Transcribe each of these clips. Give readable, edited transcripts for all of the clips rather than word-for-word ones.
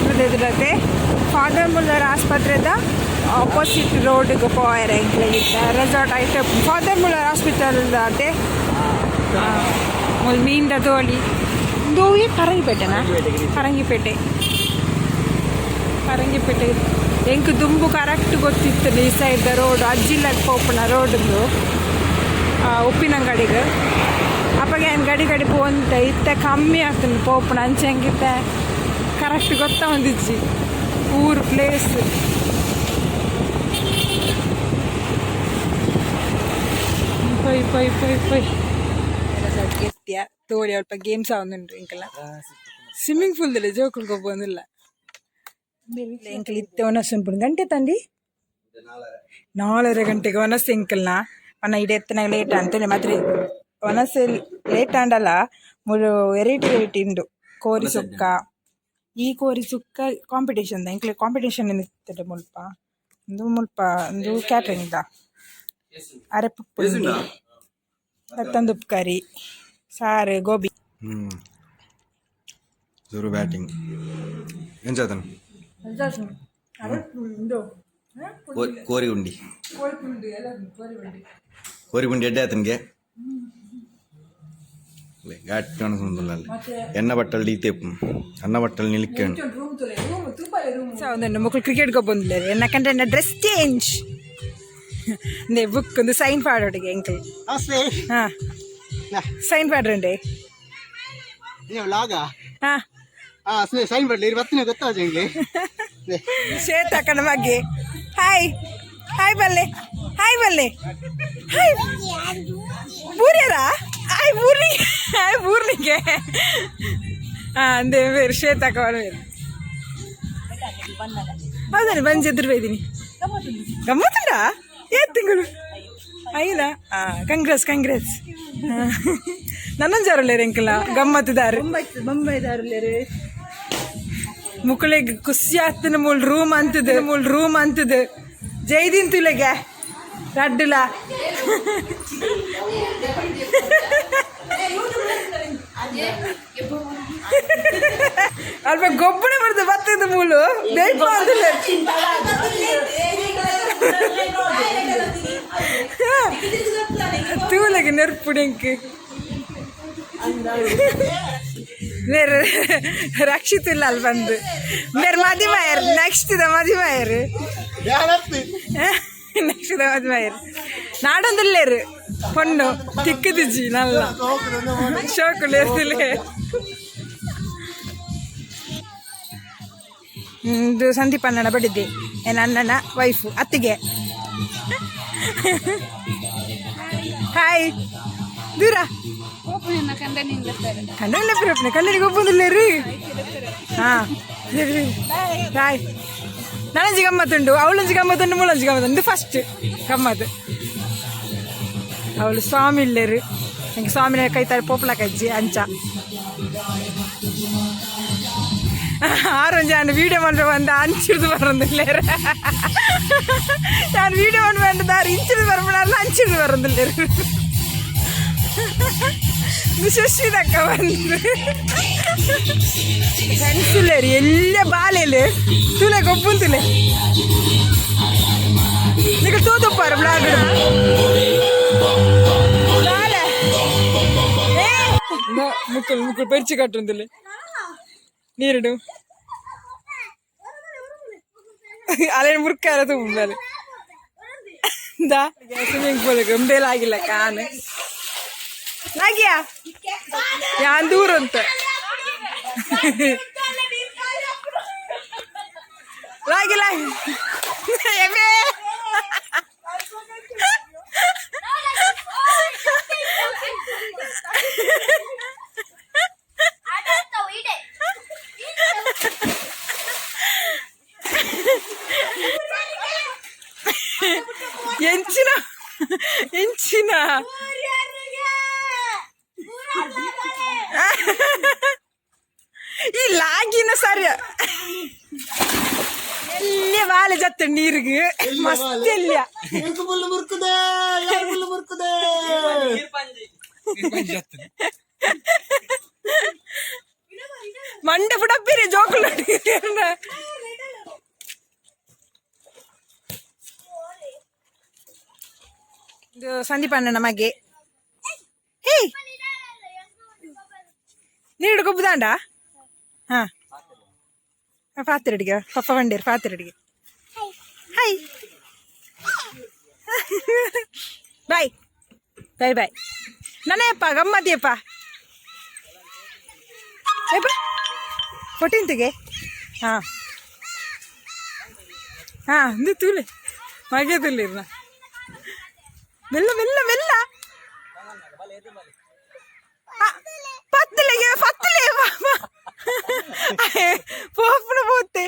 ಆಸ್ಪತ್ರೆ ಎದುರತೆ. Father Muller ಆಸ್ಪತ್ರೆದ ಆಪೋಸಿಟ್ ರೋಡ್ಗೆ ಪೋಯರೆ ಎಂಕ್ಲೆಗಿತ್ತ ರೆಸಾರ್ಟ್ ಐತೆ. ಫಾದರ್ ಮುಲ್ಲರ್ ಹಾಸ್ಪಿಟಲ್ ಅತೆ. ಮುಲ್ ಮೀನ್ದ ತೋಳಿ ದೋಯಿ. ಪರಂಗಿಪೇಟೆನಾ? ಪರಂಗಿಪೇಟೆ, ಪರಂಗಿಪೇಟೆ. ಎಂಕ್ ದುಂಬು ಕರೆಕ್ಟ್ ಗೊತ್ತಿತ್ತು ಈ ಸೈಡ್ ರೋಡ್. ಅಜ್ಜಿಲ್ಲಗ್ ಪೋಪುನ ರೋಡ್ದು, ಉಪ್ಪಿನಂಗಡಿಗೆ. ಅಪ್ಪಗೆ ಏನು ಗಡಿ ಗಡಿ ಪೋಂತೆ. ಇತ್ತೆ ಕಮ್ಮಿ ಆಗ್ತದೆ ಪೋಪುನ. ಅಂಚೆ ಎಂಕಿತ್ತೆ ಕರೆಕ್ಟ್ ಗೊತ್ತಾವೊಂದಿಜ್ಜಿ ಊರು, ಪ್ಲೇಸ್. ಪೊಯ್ ಪೊಯ್ ಪೊಯ್ ಪೊಯ್. ಎತ್ತಿಯ ತೋಳಿ ಅಲ್ಪ ಗೇಮ್ಸ್ ಆವೊಂದುಂಡು ಎಂಕಲ. ಸ್ವಿಮ್ಮಿಂಗ್ ಪೂಲ್ ದಲ್ಲಿ ಜೋಕುಲು ಗೊಬ್ಬೊಂದುಲ್ಲ ಎಂಕಲ್. ಇತ್ತೆ ವನಸ್ ಉನ್ಪುಂಡು. ಗಂಟೆ ತಂಡಿ 4:30 ಗಂಟೆಗೆ ವನಸ್ ಎಂಕಲ್ನ. ಪನ್ನ ಇಡೆ ಎತ್ತನಾಗ ಲೇಟ್ ಅಂತೇಳಿ ಮಾತ್ರ ವನಸ್ ಲೇಟ್ ಆಂಡಲ ಮೂರು ವೆರೈಟಿ ವೆರೈಟಿ ಉಂಡು. ಕೋರಿ ಸುಕ್ಕ, ಈ ಕೋರಿ ಸುಕ್ಕ ಕಾಂಪಿಟೇಷನ್. ಎಂಕ್ಲೆ ಕಾಂಪಿಟೇಷನ್ ಇತ್ತುಂಡು ಮುಲ್ಪ. ಉಂದು ಮುಲ್ಪ ಉಂದು ಕ್ಯಾಟ್ರಿಂಗ್ ದ ಅರೆಪು, ಪತ್ತಂದುಪ್ಪು ಕರಿ, ಸಾರು, ಗೋಬಿ. ಜೋರು ಬ್ಯಾಟಿಂಗ್ ಎಂಚಾತನ? ಉಂದು. ಕೋರಿ ಉಂಡಿ, ಕೋರಿ ಉಂಡಿ ಎಡ್ಡೆ ಆತನಿಗೆ. ಘಾಟ್ ಕಾಣಿಸೋದಿಲ್ಲ ಅಲ್ಲಿ. ಎಣ್ಣ ಬಟ್ಟಲ್ ದೀತೇಪು, ಅನ್ನ ಬಟ್ಟಲ್ ನಿಲ್ಕೆ. ಒಂದೊಂದು ಮಕ್ಕಳು ಕ್ರಿಕೆಟ್ ಬಂದಿಲ್ಲ. ಎನ್ನ ಎನ್ನ ಡ್ರೆಸ್ ಚೇಂಜ್ ಅಂದೆ. ಬುಕ್ ಒಂದು ಸೈನ್ ಪಾಡೋಟಿಗೆ ಎಂಕಲ್. ಹಾ, ಸೈನ್ ಪಾಡ್ರಂಡೆ. ವ್ಲಾಗ? ಹಾ. ಹಾ, ಸೈನ್ ಬರ್ಲಿ ಬತ್ತಿನ ಗೊತ್ತಾಜ ಹೆಂಗೆ. ಶ್ವೇತಕ್ಕನ ಬಗ್ಗೆ. ಹಾಯ್ ಹಾಯ್ ಬಲ್ಲೆ, ಹಾಯ್ ಬಲ್ಲೆ, ಹಾಯ್. ಬೂರ್ಯರಾ? ಹಾಯ್ ಬೂರ್ಲಿ, ಹಾಯ್ ಬೂರ್ಲಿಕ್ಕೆ. ಹಾಂ, ಅಂದೆ ಬೇರೆ ಶ್ವೇತಕ್ಕ ಬೇರೆ. ಹೌದಾನೆ ಬಂಜ್ ಎದುರು ಬೈದಿನಿ. ಗಮ್ಮತ್ತುಂಡಾ? ಏತ್ ತಿಂಗಳು ಐನಾ? ಹಾಂ, ಕಂಗ್ರೆಸ್ ಕಂಗ್ರೆಸ್. ನನ್ನೊಂಜಾರಲ್ಲೇರು ಎಂಕಲ ಗಮ್ಮತ್ತಿದಾರೆ. ಬೊಂಬೈದಾರಲ್ಲೇರು. ಮುಕ್ಕಳಿಗೆ ಖುಷಿ ಆಗ್ತದೆ. ಮೂಲ್ ರೂಮ್ ಅಂತದೆ, ಮೂಲ್ ರೂಮ್ ಅಂತದೆ. ಜೈದಿನ್ ತುಲೆಗೆ ರಡ್ಡುಲ. ಅಲ್ಪ ಗೊಬ್ಬರ ಬರ್ತದೆ ಬರ್ತದೆ. ಮೂಲು ಬೇಕು ಅಂದಿಲ್ಲ. ತೂಲೆಗೆ ನೆರ್ಪುಡಿಂಕ್ ಬೇರೆ ರಕ್ಷಿತ್ ಇಲ್ಲ ಅಲ್ಲಿ ಬಂದು. ಬೇರೆ ಮದಿಮಾಯರ್, ನೆಕ್ಸ್ಟ್ ಇದೆ ಮದಿಮಾಯರ್, ನೆಕ್ಸ್ಟ್ ಇದೆ ಮದಿಮಾಯರ್. ನಾಡೊಂದಿಲ್ಲೇರು ಪೊಣ್ಣು ತಿಕ್ಕದಿಜ್ಜಿ ನಲ್ಲ ಶೋಕುಲೇರ್ತಿಲೆ. ಇದು ಸಂದೀಪ್ ಅಣ್ಣನ ಬಡಿದ್ದೆ, ನನ್ನ ವೈಫು ಅತ್ತಿಗೆ. ಹಾಯ್ ದೂರ ಕಣ್ಣಲ್ಲ ಪ್ರಪ್ನೆ ಕಣ್ಣನಿಗೆ ಒಪ್ಪೊಂದಿಲ್ಲ ರೀ. ಹಾಂ, ಹಾಯ್. ನನಂಜಿ ಗಮ್ಮತ್ತುಂಡು, ಅವಳಂಜಿ ಗಮ್ಮತ್ತುಂಡು, ಮುಳಂಜಿ ಗಮ್ಮತ್ತುಂಡು. ಫಸ್ಟ್ ಗಮ್ಮತ್ತು. ಅವಳು ಸ್ವಾಮಿ ಇಲ್ಲೇರು. ನಂಗೆ ಸ್ವಾಮಿನ ಕೈತಾರೆ ಪೋಪ್ಲ ಕಜ್ಜಿ ಅಂಚ. ಆರೊಂಜಿ ನಾನು ವೀಡಿಯೋ ಮಾಡ್ರೆ ಬಂದ ಅಂಚಿಡ್ದು ಬರೋದಿಲ್ಲೇರು. ನಾನು ವೀಡಿಯೋ ಮಾಡಿ ಬಂದ ಇಂಚಿಡ್ದು ಬರಬೇಡಲ್ಲ, ಅಂಚಿಡ್ದು ಬರೋದಿಲ್ಲೇರು. ಶಶಿದಕ್ಕ ಬಂದು ಫ್ರೆಂಡ್ಸ್ ಇಲ್ಲೇರಿ ಎಲ್ಲ ಬಾಲೆಲೆ ತುಲೆ ಗೊಬ್ಬುನ್ ತುಲೆ. ನಿಗ ತೂತುಪ್ಪಾರ ಬ್ಲಾಗ್ ಬಾಲೆ. ಮುಕ್ಕಳು ಮುಕ್ಕಳು ಪೆರ್ಚಿ ಕಟ್ಟುಂದಿಲ್ಲ ನೀರುಡು. ಅಲೆ ಮುರ್ಕಾರ ತುಂಬ ದಾ. ಸ್ವಿಮ್ಮಿಂಗ್ ಪೂಲ್ ಉಂಬೇಲಾಗಿಲ್ಲ ಕಾನು ನಾಗ್ಯಾ ಯಾನ್ ದೂರ ಅಂತ. ಲಾಗಿ ಲಾಗಿ ಎಮ್ಮೆ. ಎಂಚಿನ ಎಂಚಿನ ಈ ಲಾಗಿನ ಸರಿ. ಎಲ್ಲಿ ಬಾಲೆ ಜತ್ತ ನೀರಿಗೆ ಮಸ್ತ್ ಎಲ್ಲ. ಮುರ್ಕುದೆ ಮುರ್ಕುದೆ. ಮಂಡೆ ಪುಡಪ್ಪಿರಿ ಜೋಕುಲು. ಇದು ಸಂದೀಪ್ ಅಣ್ಣ ನಮಗೆ. ಹೇ, ನೀರು ಗೊಬ್ಬುದಾಂಡ. ಹಾ, ಪಾತ್ರೆಡಿಗೆ ಪಪ್ಪ ಬಂಡೇರು ಪಾತ್ರೆಡಿಗೆ. Hi, bye bye bye. ನನ್ನಯಪ್ಪ ಗಮ್ಮತ್ತಿಯಪ್ಪ. ಯಪ್ಪ ಫೋರ್ಟೀನ್ತ್ಗೆ. ಹಾಂ ಹಾಂ, ಒಂದು ತೂಲೆ ಮಗೆ ತುಲ್ಲಿರ್ನ. ಮೆಲ್ಲ ಮೆಲ್ಲ ಮೆಲ್ಲ. ಪತ್ತಲೆಗೆ ಪತ್ತಲೆ ಪೋಪುನ ಪೋತೆ.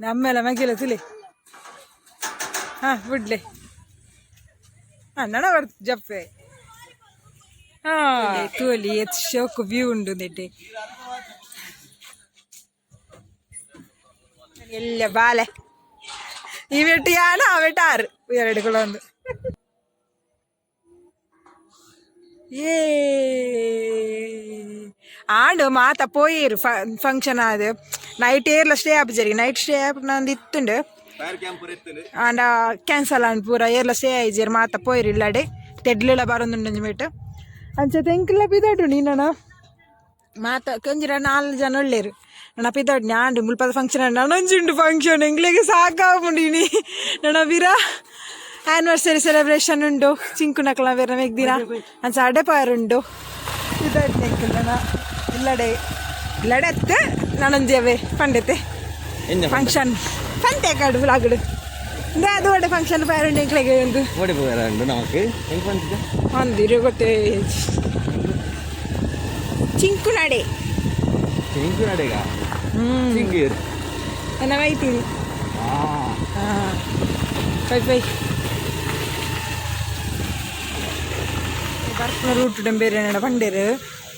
ನಮ್ಮೆಲ್ಲ ಮಗಿಲ ತುಲೆ. ಹಾ, ಬಿಡ್ಲೆ. ಹಾ, ನಣ ಬರ್ತು ಜಪ್ಪೆ. ಹಾ, ತೂಲಿ ಎತ್ ಶೋಕು ವ್ಯೂ ಉಂಡು ನೆಟ್ಟೆ ಎಲ್ಲ. ಬಾಲೆ ಈ ಬೆಟ್ಟು ಯಾನ, ಆ ಬೆಟ್ಟು ಆರು ಎರಡು ಕೂಡ ಒಂದು. ಏ ಆಂಡ್ ಮಾತ ಪೋಯಿರು. ಫಂಕ್ಷನ್ ಅದು ನೈಟ್ ಏರ್ಲ ಸ್ಟೇ ಆಪುಜರಿ. ನೈಟ್ ಸ್ಟೇ ಆಪುನ ಒಂದು ಇತ್ತುಂಡು, ಆಂಡ ಕ್ಯಾನ್ಸಲ್ ಆಂಡ್ ಪೂರ. ಏರ್ಲ ಸ್ಟೇ ಆಯ್ಜೆರ್, ಮಾತ ಪೋಯಿರು ಇಲ್ಲಡೆ. ತೆಡ್ಲಿಲ ಬರೊಂದುಂಡು ಮೇಟ್ ಅಂಚ ತೆಂಕ್ಲ ಪಿದಾಡು ನೀನಣ. ಮಾತ ಕಂಜಿರ ನಾಲ್ ಜನ ಒಳ್ಳೇರು. ನನ್ನ ಪಿದಾಡ್ ಆಂಡ್ ಮುಲ್ಪದ ಫಂಕ್ಷನ್ ನನೊಂಜುಂಡು. ಫಂಕ್ಷನ್ ಎಂಗ್ಲಿಗೆ ಸಾಕಾಪುಂಡು. ನನ್ನ ಬಿರ ಆನಿವರ್ಸರಿ ಸೆಲೆಬ್ರೇಷನ್ ಉಂಡು. ಚಿಂಕುನಕ್ಲ ಬೇರೆ ಮೆಗ್ದಿನ ಅಂಚ ಅಡೆ ಪಾರುಂಡು. ಪಿದಾಡ್ ಎಂಕಲ್ ನನ ಇಲ್ಲಡೆ ಇಲ್ಲಡೆ ಅತ್ತೆ. ನನೊಂಜಿ ಪಂಡೆತೆ ಫಂಕ್ಷನ್ ಪಂತೆ ಕಾಡು ವ್ಲಾಗ್ಡು. ಅದು ಒಡೆ ಫಂಕ್ಷನ್ ಪಾರುಂಡು ಎಂಕ್ಲೆಗೆ ಒಂದು. ಓಡಿ ಉಂಡು ನಮಕ್ ಹೆಂಗ್ ಬಂದಿದೆ? ಅಂದಿರು ಗೊತ್ತೇ, ಚಿಂಕು ನಡೆ. ಚಿಂಕು ನಡೆಗ. ಹ್ಮ್. ಚಿಂಕು. ನನ್ನ ವೈತೀನಿ. ಹಾಂ, ಬೈ ಬೈ. ಬರ್ಪುನ ರೂಟ್ ಬೇರೆ ನಡ ಪಂಡೇರು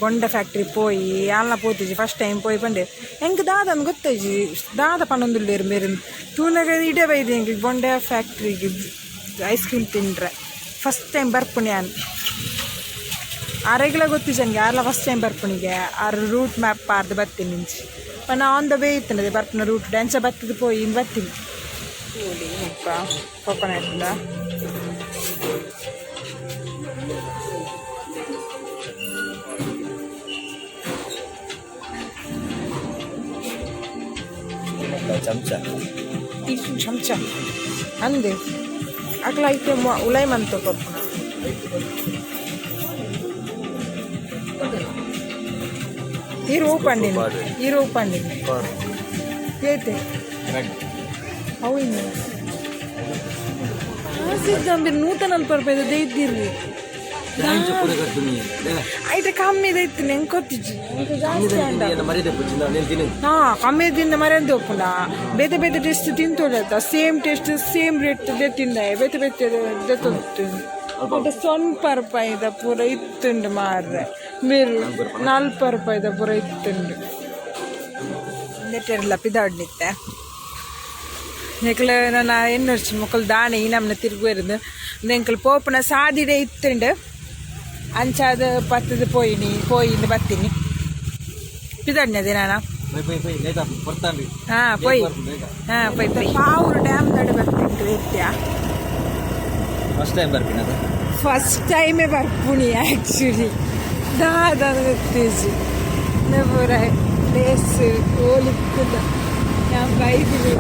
ಬೊಂಡ ಫ್ಯಾಕ್ಟ್ರಿ ಪೋಯಿ ಅಲ್ಲ ಪೋತಿಜಿ. ಫಸ್ಟ್ ಟೈಮ್ ಪೋಯಿ ಪಂಡೇರು. ಎಂಕ್ ದಾದ ಅಂದ್ ಗೊತ್ತಾಯ್ಜಿ, ದಾದ ಪನೊಂದುಲ್ಲೇರು ಬೇರೆ. ತೂನಗ ಇಡೇ ಬೈದೆ ಎಂಕ್ ಬೊಂಡ ಫ್ಯಾಕ್ಟ್ರಿಗೆ ಐಸ್ ಕ್ರೀಮ್ ತಿಂಡ್ರೆ. ಫಸ್ಟ್ ಟೈಮ್ ಬರ್ಪುಣಿ ಯಾನ್. ಆರೆಗ್ಲ ಗೊತ್ತಿಜನ್ಗೆ ಆರ್ಲ ಫಸ್ಟ್ ಟೈಮ್ ಬರ್ಪುಣಿಗೆ. ಆರು ರೂಟ್ ಮ್ಯಾಪ್ ಪಾರ್ದು ಬರ್ತೀನಿ ಇಂಚಿ ಪನ ಆನ್ the way ಇತ್ತನದೆ ಬರ್ಪುನ ರೂಟ್ ಡ್ಯಾನ್ಸ ಬತ್ತದ ಪೋಯಿ ಬರ್ತೀನಿ. ಕೋಕೋನಟ್. ಚಮಚ. ಚಮಚ ಅಂದೆ ಅಕ್ಲ ಐತೆ. ಉಲೈ ಮಂತ ಕೊರ್ಪುನ. ಈ ರೂಪಂಡಿನ ಈ ರೂಪಂಡಿನ ಏತೆ ಅವು ಇನ್ನು ಸಿದ್ದಂಬಿರ್ 140 ರೂಪಾಯಿ ದೇಯ್ದಿರ್ರಿ. ಐತೆ ಕಮ್ಮಿ ಇತ್ತು, ನೆಂಗೆ ಗೊತ್ತಿಜ್ಜಿ, ಜಾಸ್ತಿ ಅಂಡ. ಹಾ, ಕಮ್ಮಿದಿಂದ ಮರೆಂದು ಒಪ್ಪುಂಡ. ಬೇತೆ ಬೇತೆ ಟೇಸ್ಟ್ ತಿಂತೊಳ್ಳೆತ್ತ. ಸೇಮ್ ಟೇಸ್ಟ್ ಸೇಮ್ ರೇಟ್ ತಿಂದ ಬೇತೆ ಬೇತೆ 0 ರೂಪಾಯಿದ ಪೂರ ಇತ್ತುಂಡು ಮಾರ್ರೆ. ಬೇರು 40 ರೂಪಾಯಿದ ಪೂರ ಇತ್ತುಂಡು. ನೆಟ್ಟೆರ್ಲ ಪಿದಾಡ್ನಿತ್ತೆ ನೆಕ್ಲ ನನ್ನ ಎನ್ನೊರ್ಚಿ ಮೊಕಲ್ ದಾಣೆ ಈ ನಮ್ಮನ್ನ ತಿರುಗುವೆರ್ದು. ಎಂಕಲ್ ಪೋಪುನ ಸಾದಿಡೆ ಇತ್ತುಂಡು. ಅಂಚಾದ ಪತ್ತದ ಪೋಯಿನಿ ಪೋಯಿಂದು ಬತ್ತೀನಿ ಪಿದಾಡ್ನದೆ ನಾನ. ಹಾ, ಪೋಯ್. ಹಾ, ಪೋಯ್ ಪೋಯ್. ಪಾವೂರು ಡ್ಯಾಮ್ ದಡೆ ಬರ್ತಿಂಕ್ಲೆ ಇತ್ತ್ಯಾ. ಫಸ್ಟ್ ಟೈಮ್ ಬರ್ಪಿನ ಅದು. ಫಸ್ಟ್ ಟೈಮೇ ಬರ್ಪುಣಿ ಆ್ಯಕ್ಚುಲಿ. ದಾದ ಗೊತ್ತೇಜಿ ಪೂರ ಪ್ಲೇಸ್ ಹೋಲಿಕ್ಕುಲ್ಲ. ನಾನು ಬೈದಿನಿ.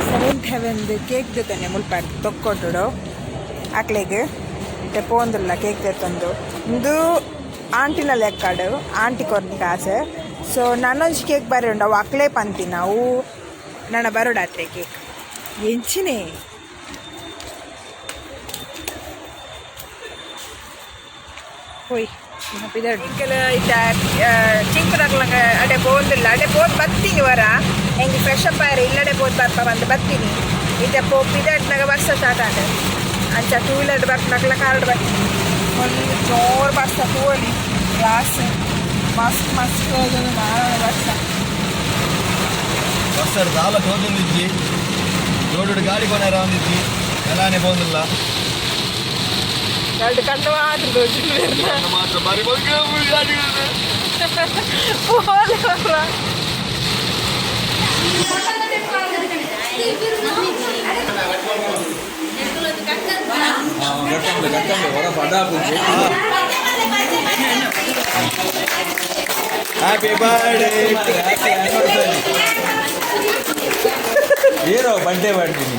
ಸೆವೆಂತ್ ಹೆವೆನ್ದು ಕೇಕ್ ದೆತ್ತನೆ ಮುಲ್ಪ ತೊಕ್ಕೊಟ್ಟುಡು ಅಕ್ಲೆಗ್ ಇತ್ತೆ ಪೋಂದುಲ್ಲ ಕೇಕ್ ದೆತ್ತೊಂದು. ಇಂದು ಆಂಟಿನ ಲೆಕ್ಕಡು ಆಂಟಿ ಕೊರ್ನಿ ಕಾಸು. ಸೊ ನನೊಂಜಿ ಕೇಕ್ ಬರೆ ಉಂಡು, ಅವು ಅಕ್ಲೇ ಪಂತಿನ. ಅವು ನನ ಬರೋಡಾತ್ರೆ ಕೇಕ್ ಎಂಚಿನೇ. ಹೋಯ್ ಪಿದರ್ಡ್ ಇತ್ತೆ ಚಿಂಕುನಕ್ಲಂಗ ಅಡೆ ಪೋಂದಿಲ್ಲ. ಅಡೆ ಪೋದ್ ಬತ್ತೀನಿ ವರ. ಎಂಕ್ ಫ್ರೆಶ್ ಅಪ್ ಆಯರೆ ಇಲ್ಲಡೆ ಪೋದು ಬರ್ಪ ಬಂದು ಬರ್ತೀನಿ. ಇತ್ತೆ ಪೋ ಪಿದಾಡ್ನಾಗ ಬರ್ಸ ಸ್ಟಾರ್ಟ್ ಆಂಡ್. ಅಂಚ ಟೂ ವೀಲರ್ ಬರ್ಪನಕ್ಲ ಕಾರ್ ಬರ್ತೀನಿ. ಫುಲ್ ಜೋರು ಬರ್ಸ ತೂವೊಲಿ. ಗ್ಲಾಸ್ ಮಸ್ತ್ ಮಸ್ತ್ ಮಾರಣ ಬರ್ಸ. ಬಸ್ಸರ್ ದಾಲ ತೋಜೊಂದಿಜ್ಜಿ. ರೋಡ್ ಗಾಡಿ ಕೊನೆರ ಒಂದಿಜ್ಜಿ, ಎಲ್ಲಾನೆ ಪೋಂದಿಲ್ಲ. ಎರಡು ಕಣ್ಣು ಮಾತ್ರ ತೋಜುಂಡು. ಮಾತ್ರ ಬಾರಿ ಗಾಡಿ. ಪೋಲೆ ಬರ್ರ. Happy birthday. ಹೀರೋ ಬರ್ಡೇ ಮಾಡ್ತೀನಿ.